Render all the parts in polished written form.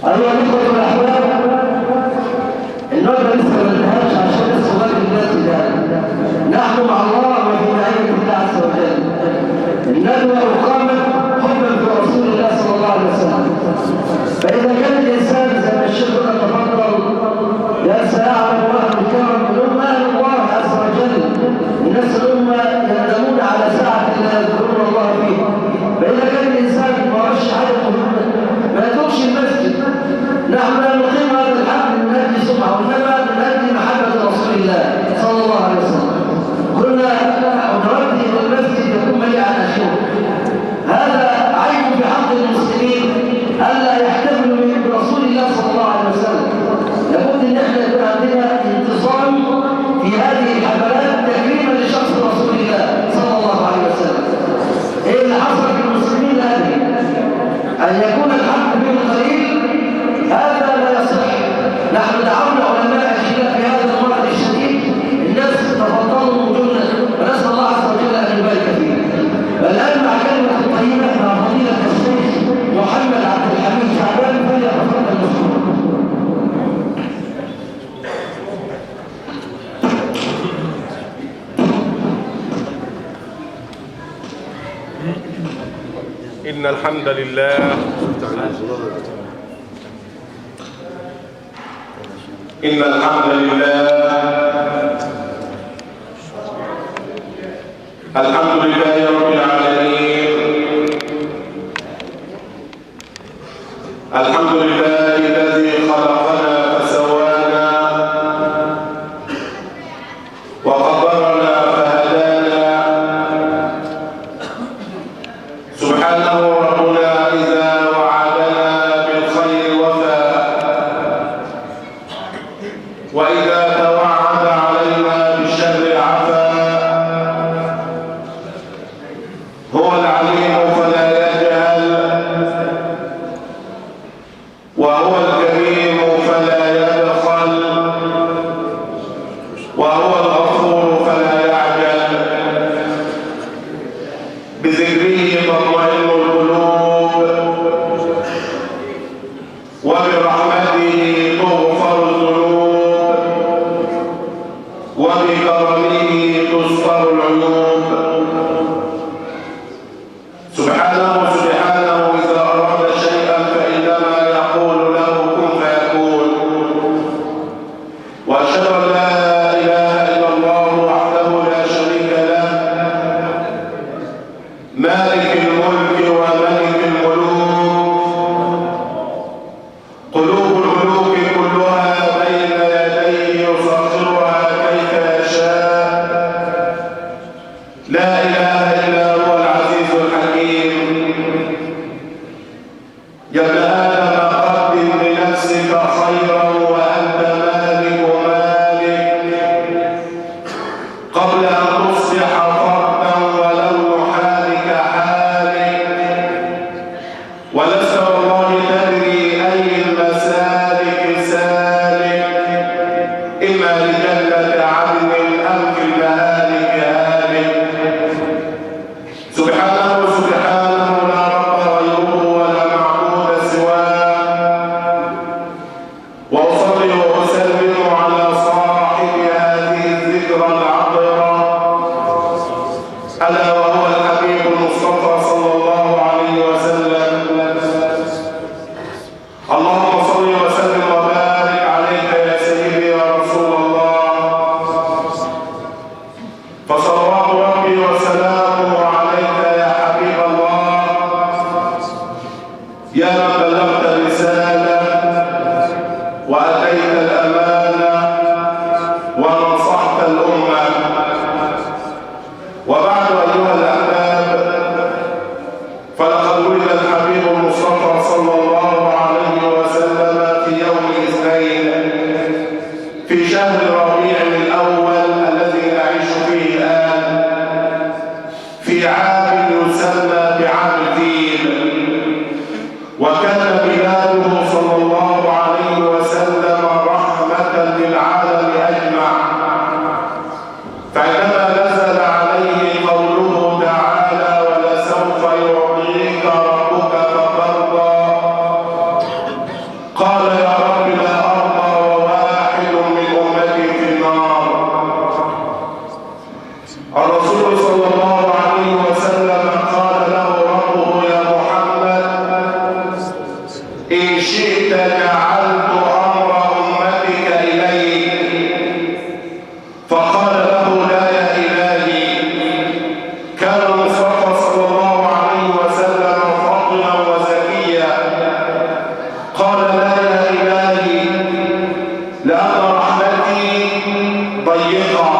أيها الإخوة والأحباب، النهارده لسه ما انتهاش عشان لسه باقي الناس ده. نحن مع الله وفي معية الله عز وجل. الندوة أقامت حبا في رسول الله صلى الله عليه وسلم. فإذا كان الإنسان زي ما الشيخ تفضل سيعلم أهل الكرم أنهم أهل الله عز وجل، الناس الأمة يندمون على ساعة لا يذكرون الله فيها. فإذا كان الإنسان ما رش حاجة مهمة ما يتركش المسجد. نحن لا نقيم هذا الحفل من أجل سمعة، وإنما من أجل محبة رسول الله صلى الله عليه وسلم. كنا نردي إلى المسجد يكون مليئا أشياء. هذا عيب في حق المسلمين ألا يحتفلوا برسول الله صلى الله عليه وسلم. لابد ان احنا يكون عندنا انتظام في هذه الحفلات تكريما لشخص رسول الله صلى الله عليه وسلم. ايه اللي حصل في المسلمين هذه؟ ان يكون الحق بهم قليل، هذا لا يصح. نحن دعونا علماء الشيعة في هذا المرض الشديد، الناس تفضلوا وجودنا ونسال الله عز وجل ان يبارك فيهم. والان مع كلمه طيبه مع فضيله الشيخ محمد عبد الحميد شعبان، فليتفضل مشكورا. إن الحمد لله الحمد لله رب العالمين. الحمد لله الذي خلقنا فسوانا وقدرنا فهدانا. سبحانه ربنا إذا وعدنا بالخير وفى، وإذا توعد علينا بالشر عفا. هو العليم فلا يجهل، وهو الكريم فلا يبخل، وهو الغفور فلا يعجل. بذكره تطمئن القلوب، وبرحمته تغفر الذنوب، وبكرمه تستر العيوب. سبحانه إذا أراد شيئا فإنما يقول له كن فيكون. وأشهد أن لا إله إلا الله وحده لا شريك له، مالك الملك وملك الملوك. قلوب الملوك كلها بين يديه يسخرها كيف يشاء. لا إله إلا هو العزيز الحكيم. يا ابن آدم قدم لنفسك خيرا وأنت مالك قبل أن تصبح فردا ولو حالك حالك. ولست والله تدري أي المسالك سالك، إما لجنة عدن أم في المهالك هالك. سبحانه لا رب غيره ولا معبود سواه. وأصلي وأسلم على صاحب هذه الذكرى العطرة، ألا وهو الحبيب المصطفى صلى الله عليه وسلم. اللهم صل وسلم وبارك عليك يا سيدي يا رسول الله. فصلوات ربي وسلامه عليك يا حبيب الله، يا من بلغت الرسالة وأتيت الأمانة ونصحت الأمة. وبعد أيها الأحباب، فلقد ولد الحبيب المصطفى صلى الله عليه وسلم في يوم الاثنين في شهر ربيع الأول الذي نعيش فيه الآن، في عام يسمى بعام الفيل. وكان ميلاده صلى الله عليه وسلم رحمة قال يا رب لا أرضى وواحد من أمتي في النار. الرسول صلى الله عليه وسلم قال له ربه يا محمد إن شئت جعلت أمر أمتك إليك. فقال له لا يا إلهي. كان المصطفى صلى الله عليه وسلم فاضلا وزكيا. قال لا يا إلهي لأن رحمتي ضيقة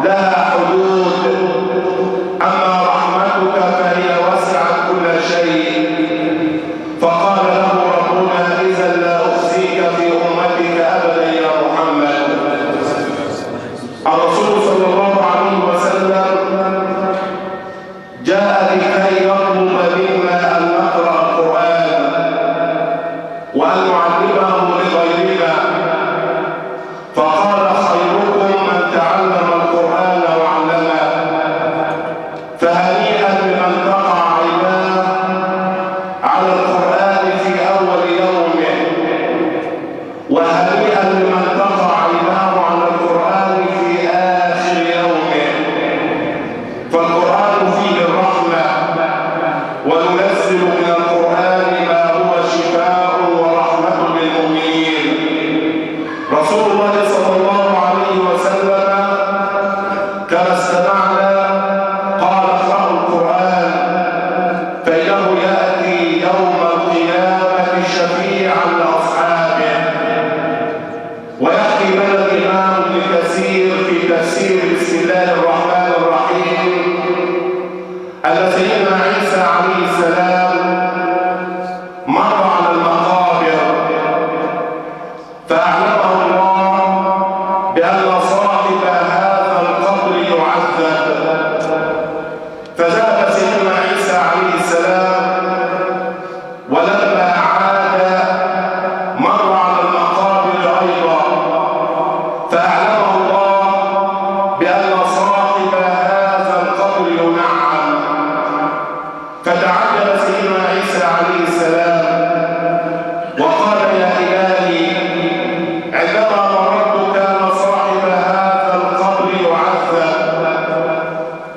لها حدود، أما رحمتك فهي وسعت كل شيء. فقال له ربنا إذا لا أخزيك في أمتك أبدا يا محمد. الرسول صلى الله عليه وسلم جاء لكي يطلب منا أن نقرأ القرآن وأن نعلمه لغيرنا. فقال خيركم من تعلم القرآن وعلمه. فهنيئا لمن تقع عيناه على القرآن في أول يومه، وهنيئا لمن تقع عيناه على القرآن في آخر يومه. فالقرآن فيه الرحمة، وننزل من القرآن ما هو شفاء ورحمة للمؤمنين. رسول الله صلى الله عليه وسلم كما استمعنا قال اقرأوا القرآن فإنه يأتي يوم القيامة شفيعا لأصحابه. ويحكي لنا الإمام ابن كثير في تفسير بسم الله الرحمن الرحيم أن سيدنا عيسى عليه السلام مر على المقابر فأعلمه الله بأن صاحب هذا القبر يعذب. فذهب سيدنا عيسى عليه السلام ولما عاد مر على المقابر أيضا فأعلمه الله بأن صاحب هذا القبر ينعم. فتعجب سيدنا عيسى عليه السلام وقال يا إلهي عندما مررت كان صاحب هذا القبر يعذب،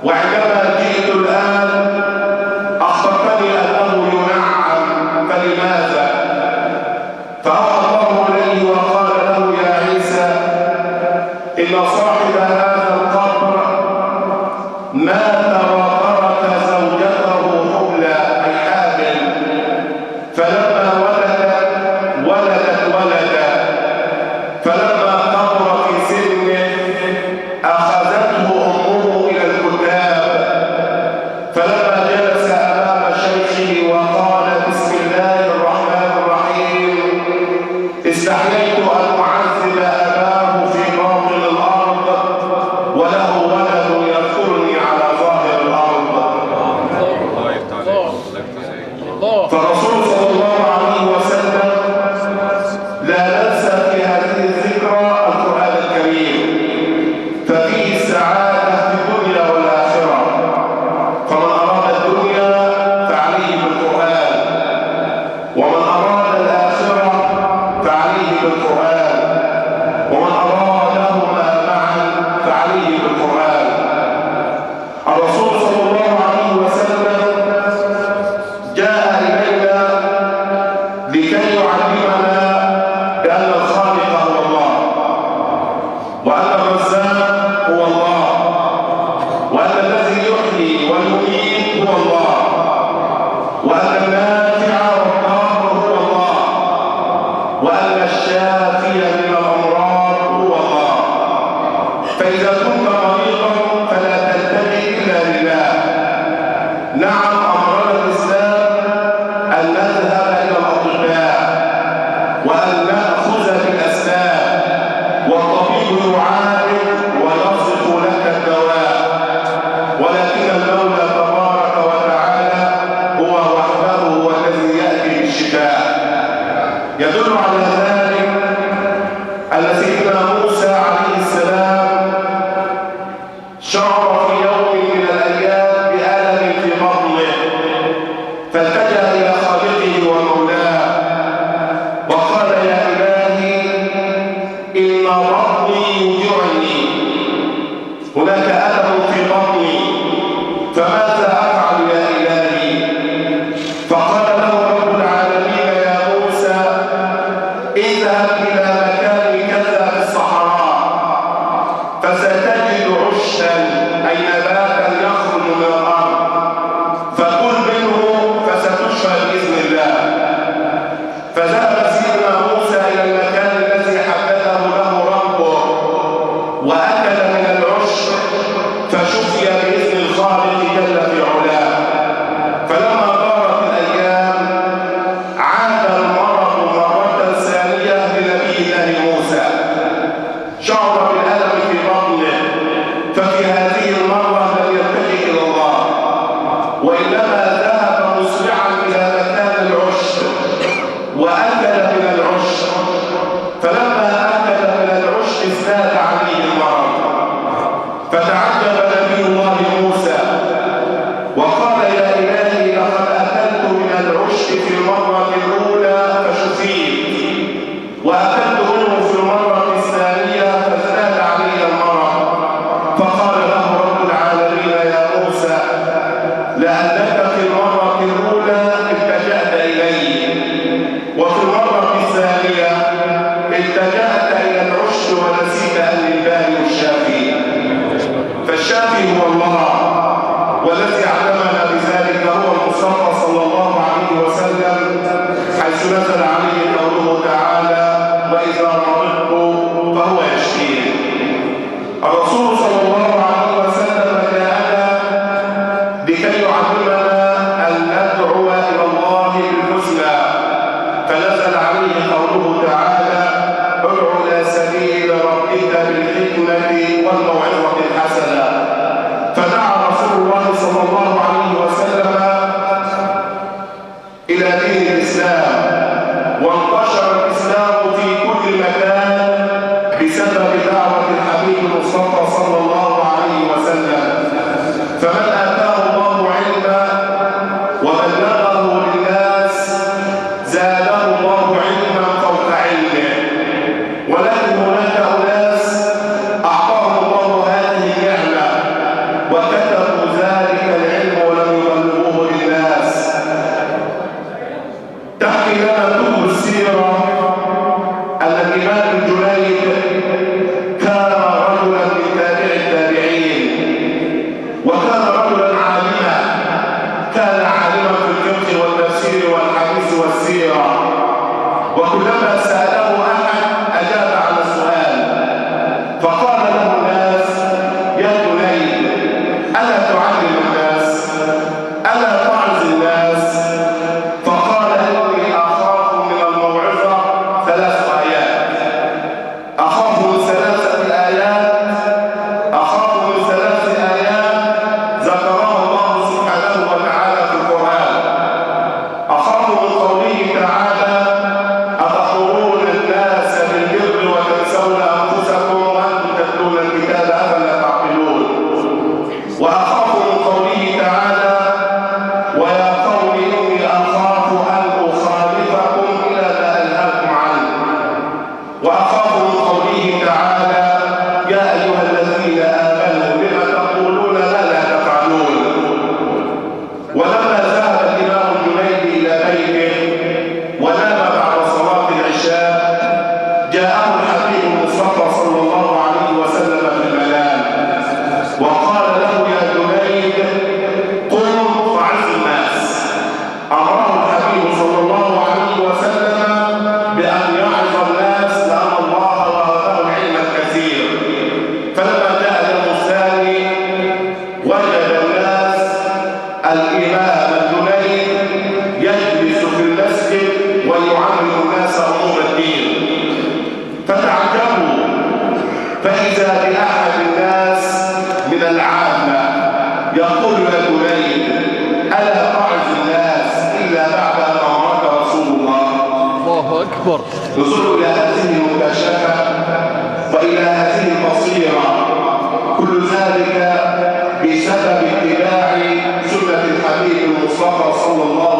وعندما جئت الآن أخبرتني أنه ينعم، فلماذا؟ فأوحى الله إليه وقال له يا عيسى إن صاحب هذا القبر مات وترك زوجته حبلى أي حامل، فلما ولدت ولدا، فلما كبر في سنه أخذته أمه إلى الكتاب. فلما جلس أمام شيخه وقال بسم الله الرحمن الرحيم استحييت أن أعذب أباه في باطن الأرض وله ولد يذكرني على ظاهر الأرض. فالرسول صلى الله عليه وسلم لا ننسى في هذه الذكرى القرآن الكريم، ففيه السعادة في الدنيا والآخرة. فمن أراد الدنيا فعليه بالقرآن، ومن أراد الآخرة فعليه بالقرآن، ومن أرادهما معا فعليه بالقرآن. الرسول صلى الله عليه وسلم جاء إلينا لكي يعلمنا بأن الخالق هو الله، وأن الرزاق هو الله، وأن الذي يحيي ويميت هو الله، وأن النافع والضار هو الله، وأن الشافي من الأمراض هو الله. فإذا كنت مريضا فلا تلتجئ إلا لله. نعم أمرنا الإسلام أن نذهب إلى الأطباء وأن نأخذ بالأسباب، والطبيب يعالج ويصف لك الدواء، ولكن المولى تبارك وتعالى هو وحده هو الذي يأتي بالشفاء. يدل على ذلك أن سيدنا موسى عليه السلام شعر في يوم من الأيام بألم في بطنه، فالتجأ إلى خالقه ومولاه وقال فذهب سيدنا موسى إلى المكان الذي حدده له ربه وأكل من العشب فشفي بإذن الخالق جل في علاه. فلما دارت الأيام عاد المرض مرة ثانية لنبي الله موسى، شعر بالألم في بطنه، ففي هذه المرة لم يتجه إلى الله وإنما ذهب مسرعا إلى مكان العشب وأكل من العشب. فلما أكل من العشب ازداد عليه المرض، فتعجب نبي الله موسى وقال يا إلهي لقد أكلت من العشب في المرة الأولى فشفيت، وأكلت منه في المرة الثانية فازداد علي المرض. فقال له رب العالمين يا موسى لأنك في المرة الأولى التجأت إلي، وفي المرة الثانية التجأت إلى العشب ونسيت أن البارئ الشافي. فالشافي هو الله، والذي علمنا بذلك هو المصطفى صلى الله عليه وسلم، حيث نزل عليه قوله تعالى وإذا مرضت فهو يشفين. الرسول صلى الله عليه وسلم جاءنا لكي يعلمنا أن ندعو إلى الله بالحسنى، فنزل عليه قوله تعالى ادع إلى سبيل ربك بالحكمة والموعظة الحسنة. فدعا رسول الله صلى الله عليه وسلم إلى دين الإسلام، وانتشر الإسلام في كل مكان بسبب دعوة الحبيب المصطفى صلى الله عليه وسلم. فمن آتاه الله علما وبلغه للناس زاده الله علما فوق علمه، ولكن هناك أناس أعطاهم الله هذه النعمة وكتبوا ذلك العلم ولم يبلغوه للناس. تحكي لنا كتب السيرة أن الإمام الجنيد كان رجلا من تابع التابعين، وكان رجلا عالما، كان عالما في الفقه والتفسير والحديث والسيرة، وكلما سأله أحد أجاب عن السؤال. فقال له الناس يا جنيد ألا تعلم الناس؟ ألا تعظ الناس؟ فقال إني أخاف من الموعظة 3 آيات. أخاف من 3 آيات، أخاف من 3 آيات ذكرها الله سبحانه وتعالى في القرآن. أخاف من قوله تعالى أتأمرون الناس بالبر وتنسون أنفسكم وأنتم تتلون الكتاب أفلا تعقلون. وأخاف من قوله تعالى ويا قوم إني أخاف أن أخالفكم إلى ما أنهاكم عنه. وأخاف من قوله تعالى يا أيها الذين آمنوا لم تقولون ما لا تفعلون. ولما ذهب الإمام الجنيد إلى بيته ونام بعد صلاة العشاء جاءه الحبيب المصطفى صلى الله عليه وسلم في المنام وقال له يا جنيد قم فعظ الناس. أمره الحبيب صلى الله عليه وسلم بأن يعظ الناس لأن الله وهبه العلم الكثير. فلما جاء اليوم الثاني وجد الناس الإمام الجنيد يجلس في المسجد ويعلم الناس أمور الدين، فتعجبوا فإذا بأحد الناس من العامة يقول يا جنيد ألا تعظ الناس إلا بعد أن أمرك رسول الله. الله أكبر. نزول إلى هذه المكاشفة وإلى هذه البصيرة، كل ذلك بسبب اتباع سنة الحبيب المصطفى صلى الله